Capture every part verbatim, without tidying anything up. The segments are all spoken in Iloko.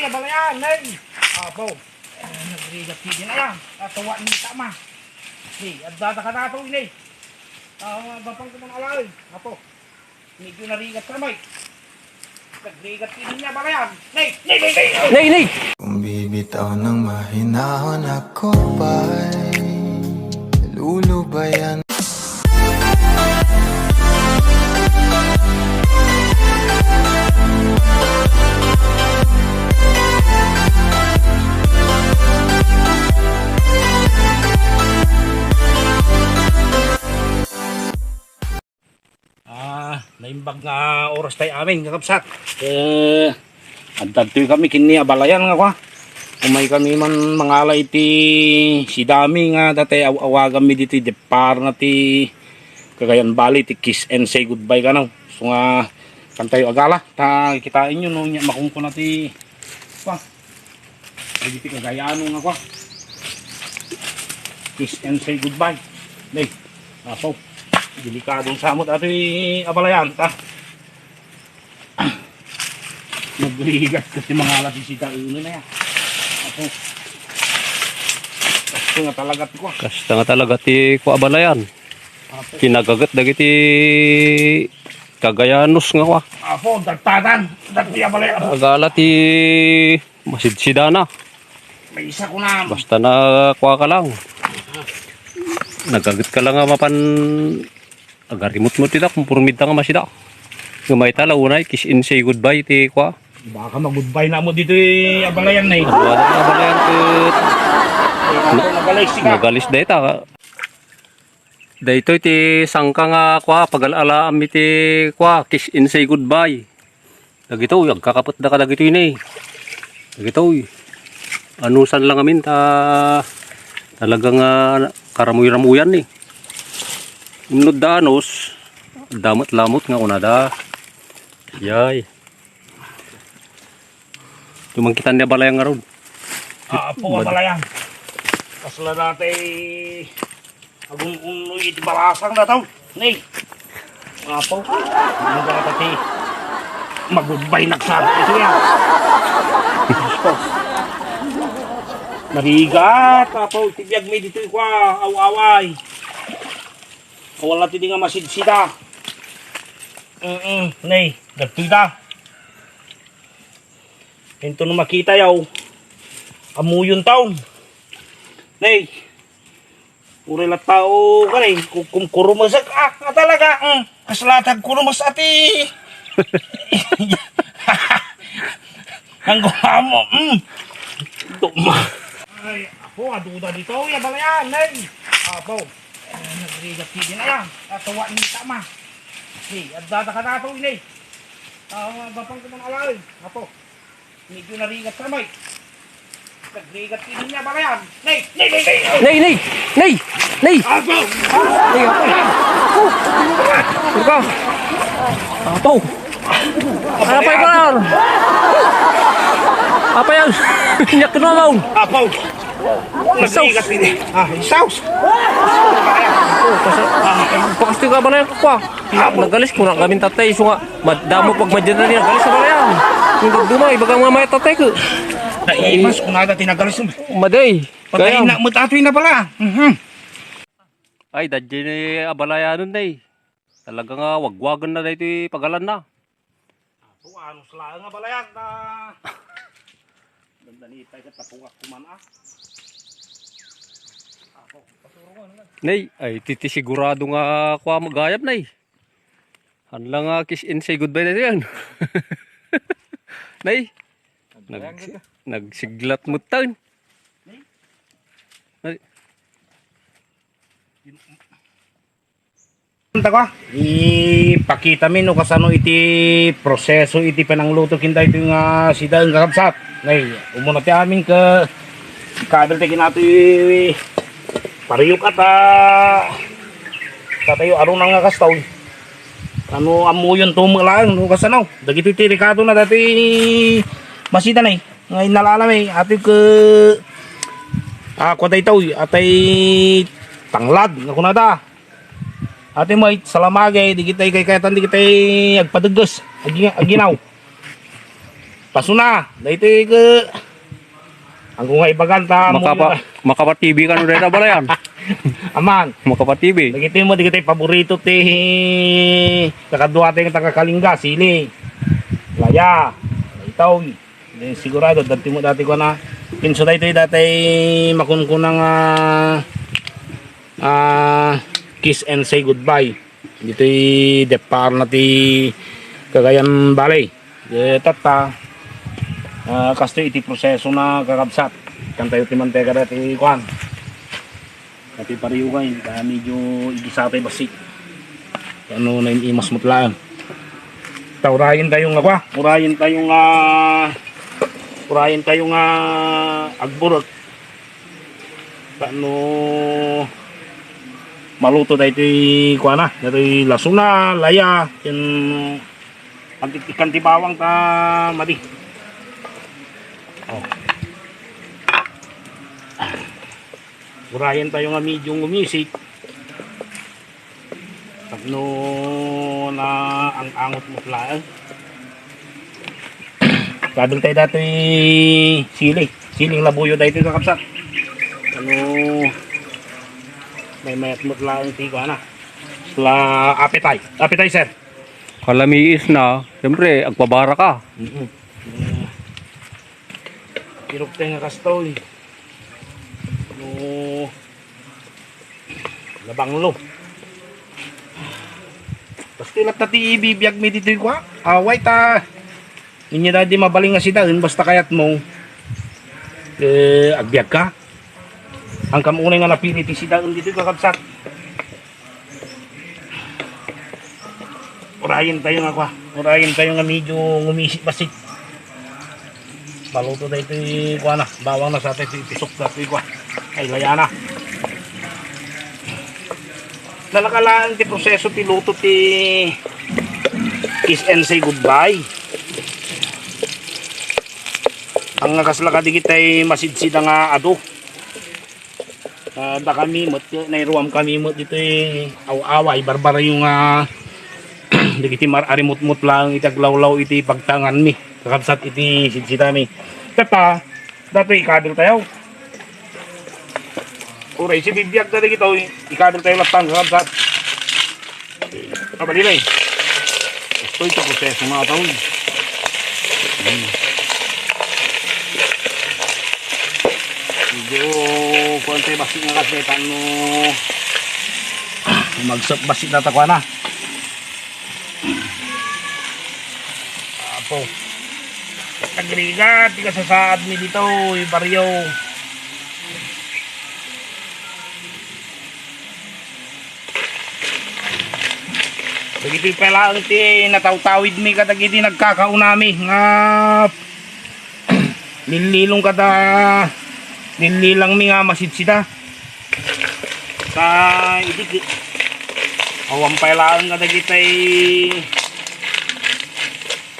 Abalayan, nay. Apo. Eh, nagrigat ti din ayan. Atuwa ni tama. Ni, adda ta kanato ini. Ah, bapang ko man alay. Apo. Medyo narigat ka, may. Nagrigat ti din niya, abalayan. Nay, nay, nay, nay. Nay, nay. Kung bibitaw ng mahinahon ako pa'y lulubayan. Ah, naimbag nga oras tayo amin, kakabsat. Eh, adda ditoy kami ken ni abalayan nga kwa. Umay kami man mangala iti sidami nga datay aw-awaganmi ditoy depar na ti Cagayan Valley, ti kiss and say goodbye kano. So nga, kantayo agala, ta kitain nyo, no, nya makunkuna ti, kwa, ay, di ti kagayano nga kwa. Kiss and say goodbye. Nay, apo. Delikado sa amot ato abalayan, ta. Nagrigat ka ti mga alas sita uno na yan. Apo. Kasto nga talaga ti kwa. Kasta nga talaga ti kwa abalayan. Apo. Kinagagat dagiti kagayanos nga kwa. Apo, dagtatan. Dagti abalayan. Agala ti masidsidana. May isa ko na. Basta na kuha ka lang. Nagagat ka lang nga mapan agarimot mo tita, kumpormid ta nga masida. Nga may tala, unay, kiss and say goodbye, ti kuha. Baka mag-goodbye na mo dito eh, abalayan na eh. Wala na abalayan, eh. Nagalis ka. Nagalis da ita. Daytoy ti sangka nga, kua, pagal-alaam iti, kua, kiss and say goodbye. Dagitoy, agkakapet da kadagitoy ne. Dagitoy. Anusan lang amin ta talaga nga karamuy-ramuyan ni. Imnod da anus, damot lamot nga kunada. Yay. Tumangkitan ni abalayan nga rod. Ah, apo, abalayan. Kasla dati agun-unoy iti balasang dataw. Ni. Apo. Ano ba ito ti? Magurbay nagsabi ito yan. Gusto. Narigat, apo, ti biag mi ditoy kua, aw-away. Wala ti di nga masidsida. Mm-mm, ni, dagtoy da. Ento no makita yaw. Amuyon taon. Nay. Uri la tao ka ni. Kum-, kumkurumasak. Ah, nga talaga. Mm. Kasalatag kurumas ati. Ang guha mo. Mm. Tuma. Ay, apo, aduda dito. Ya, balayan. Nay. Apo. Ay, nagrigat ti din. Ayan. Atuwa ni tama. Ni, adda ta kanato, ni. Ah, bapang ko man alay. Apo. Medyo narigat ka, Mike. Nagrigat ka din niya, balayan. Nay, nay, nay, nay. Nay, nay. Nay. Nay. Apo. Nay, apo. Apo. Ikaw. Apo. Ano pa ikaw? Apa yan? Iyak ka naman. Apo. Isaus. Nagrigat din eh. Ah, isaus. Oh, kasi, ah, pakasti ka ba na yung kukwa? Nagalis ko na kami tatay, so nga, madamo pag madyan na niya, galis sa balayan. Yung dagduma, ibaga mga may tatay ko. Naimas ko na dati nagalis. Maday. Patay kaya na, mutatoy na pala. Mhm. Ay, dadya ni abalayanon na eh. Talaga nga, wagwagan na dahito pagalan na. Apo, anus laeng nga balayan na. Dandanitay ka tapungak kuman, ah. Apo, pasurungan nga. Nay, ay, titi sigurado nga kuha magayab, nay. Hanla nga kiss and say goodbye na yan. Nay, nagsi-, nagsiglat mo taon. Nay? Nay. Ipakita mi no kasano iti proseso iti panangluto ken daytoy nga sidaen, kakabsat. Nay, umuna ti amin ke kabil ti kinatoy pariyok at, ah, tatayo arunan nga kastoy. Ano, amuyon to mo lang no kasano. Dagitoy ti rekado na dati masida, nay. Nga inalala mi, atoy ke, ah, kua daytoy, atay tanglad, nga kunada. Ati mo, salamagay, di kita ikaykayatan, di kita agpadagges, agi-, aginaw. Pasuna, daytoy ke. Anggo nga ibagan ta Makapa, muna. Makapa T V kano dayta balayan. Aman. Makapa T V. Dagitoy mo, dagitoy paborito ti kakaduatay nga taga Kalinga, sili. Laya. Itaw. Eh, sigurado, dati mo dati ko na. Pinso daytoy dati makunkuna nga, ah, kiss and say goodbye. Ditoy depar na ti Cagayan Valley. Eh, tatta, ah, kastoy iti proseso na kakabsat. Kantayo ti mantega dati kuan. Dati pariugay, ta medyo igisatay basi. Ano na yung imas mo tlaan. Ta, urayen tayo nga kwa. Urayen tayo nga, urayen tayo nga agburot. Tapno maluto daytoy kuana, daytoy lasuna, laya, ken anti-, ikan ti bawang ta madi. Oh. Urayen tayo nga medyo ngumisik. Tapno naang-angot mo laeng. Kadul tayo datoy sili. Siling labuyo daytoy, kakabsat. Ano, may mayat mo laeng ti kuana. La appetite. Appetizer. Kalamiis na, siyempre, agpabara ka. Mm-mm. Irok tayo nga kastoy. No, nabanglo. Basta latta ti ibibiag mi ditoy kwa. Away ta. Inya na di mabaling nga sidaen, basta kayat mo. Eh, agbiag ka. Ang kamunay nga napili ti sidaen ditoy, kakabsat. Urayen tayo nga kwa. Urayen tayo nga medyo ngumisik-basik. Maluto daytoy kuana, bawang na sa tayo, ipisok na tayo kwa. Ay, laya na. Nalakalaan ti proseso ti luto ti kiss and say goodbye. Ang nga kasla kadigit ay masidsida nga adu. Ah, da kami met, nairuam kami met ditoy aw-away, barbarayo nga dagiti mar-arimutmut laeng iti aglawlaw iti pagtanganmi, kakabsat, iti sidsitami. Tatta, datoy ikadel tayo. Uray, sibibiag ta dagitoy, ikadel tayo latta, kakabsat. Kabalilay. Ito, ito, proseso na ata, uy. Hmm. Medyo, kuwan tayo, basi nga kasi, paano magsap basi na takuan na. Apo. Tagrigat, di ka sasaad mi dito, uy, baryo. Dagiti pay laeng ti natawtawidmi kadagiti nagkakaunami nga lillilong kada lillilangmi nga masidsida. Ta idi ki-, awan pay laeng kadagiti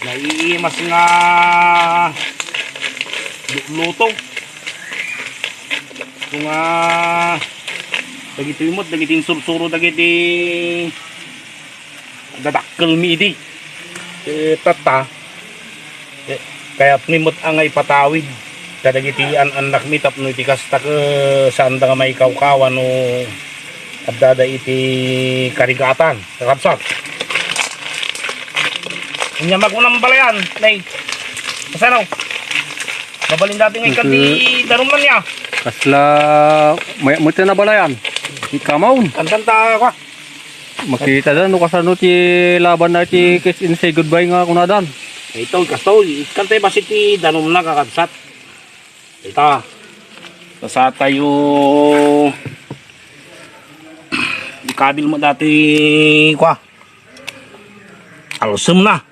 naiimas nga lu-, luto. Kung, ah, dagiti imot, dagiti insursuro, dagiti dadakkel mi idi. Eh, tatta, eh, kayat mi met nga ipatawid kadagiti an-annakmi tapno iti kasta ket saanda nga maikawkawa no addada iti karigatan, kakabsat. Inya magunang balayan, nay. Kasano? Mabalin dati nga ikan ti daruman niya. Kasla, may, may na balayan. Ikamaon. Kantan ta, kwa. Makita da, no, kasano ti laban na ti kiss and say goodbye nga kunadan. Ito, kastoy. Ikan tayo basi ti darum na, kakabsat. Ita. Basta tayo ikabil mo dati, kwa. Alsem na.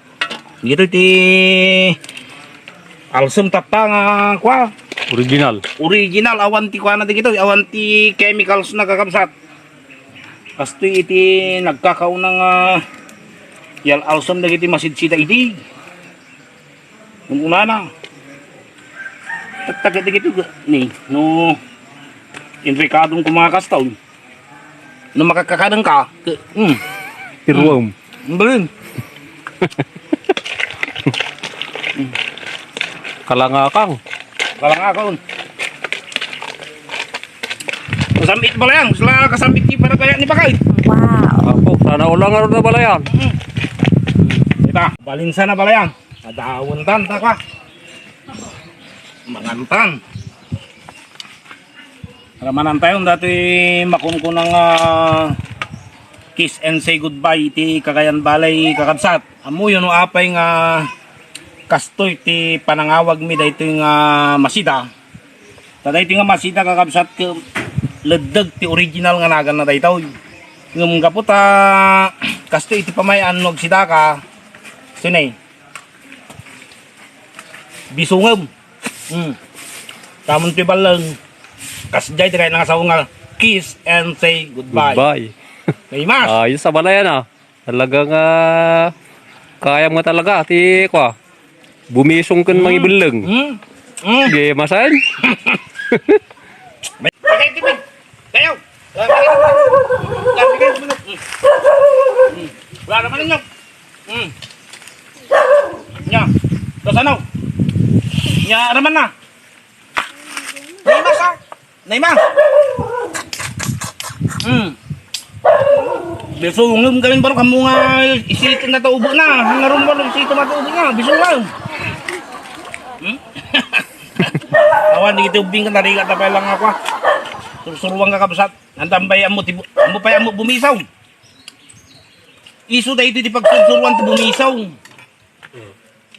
Dito ti alsem tatta nga, kwa. Original. Original, awan ti kuana dagito, awan ti chemicals na, kakabsat. Kastoy iti nagkakauna nga yal-alsem dagiti masidsida idi. Nung unana. Tatta dagito ni, no, intrikadong kumakastaw. No makakakadang ka, ke-, hmm. Iruam. Hmm. Balin. Hmm. Kalangakang. Kalangakang. Kasambit balayan. Sila kasambit ni para kaya ni Bagay. Wow. Apo, sana ulang araw na balayan. Hmm. Ita, balinsa na balayan. Adawon tan, ta kwa. Mangan tan. Ramanan tayo dati makunkunang, ah, kiss and say goodbye iti Cagayan Valley, kakabsat. Ammoyo no apay nga kastoy ti panangawagmi daytoy nga masida. Ta daytoy nga masida, kakabsat, ket leddek ti original nga naganna daytoy. Ngem gapu ta kastoy iti pamay-an no agsidaka, sine, bisungem. Hmm. Tamon ti balleng. Kasdiay ti kayat nga sao nga kiss and say goodbye. Goodbye. Naimas. Ayos a balayan, ah. Talaga nga kayam nga talaga ti kwa. Bumisong ken mangibelleng. Hmm. Hmm. Sige, masan? Bagay, tipid. Kayo. Wala naman ninyo. Hmm. Nya. Tapos ano? Nya, raman na. Naimas, ah. Naimas. Hmm. Bisungem kami baro kamo nga isitin na taubo na. Hangaron baro isitin na taubo na. Bisungem. Hmm? Awan, di iti ubing ka, narigat na pa lang ako, ah. Sursuruan ka, kabsat. Nandam pay ammo ti bu-, ammo pay ammo bumisaw. Isu daytoy ti pagsursuruan ti bumisaw.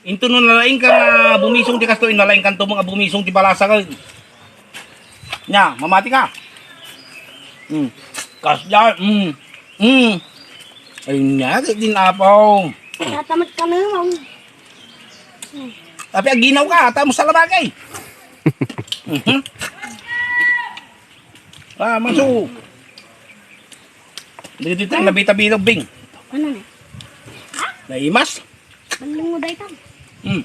Into no nalaing ka nga bumisong ti kastoy, nalaing kanto mo nga bumisong ti balasa ka. Nya, mamati ka. Hmm. Kasdiay, hmm. Hmm. Ay, nya, di din apaw. Tatamad ka na, ma'am. Tapi aginaw ka, ata mo sa labagay. Mhm. Ah, maso. Dito, dito, nabita-bita, Bing. Ano na? Naimas? Balleng mo daytan. Hmm.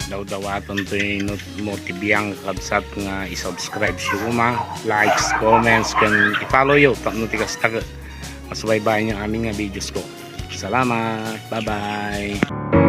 Dawdawaton to yung not mo ti biyang, kabsat, nga i-subscribe si Uma, likes, comments, kan i-follow yo, tapno ti kasta masubaybayan yo amin nga videos ko. Salamat. Bye-bye.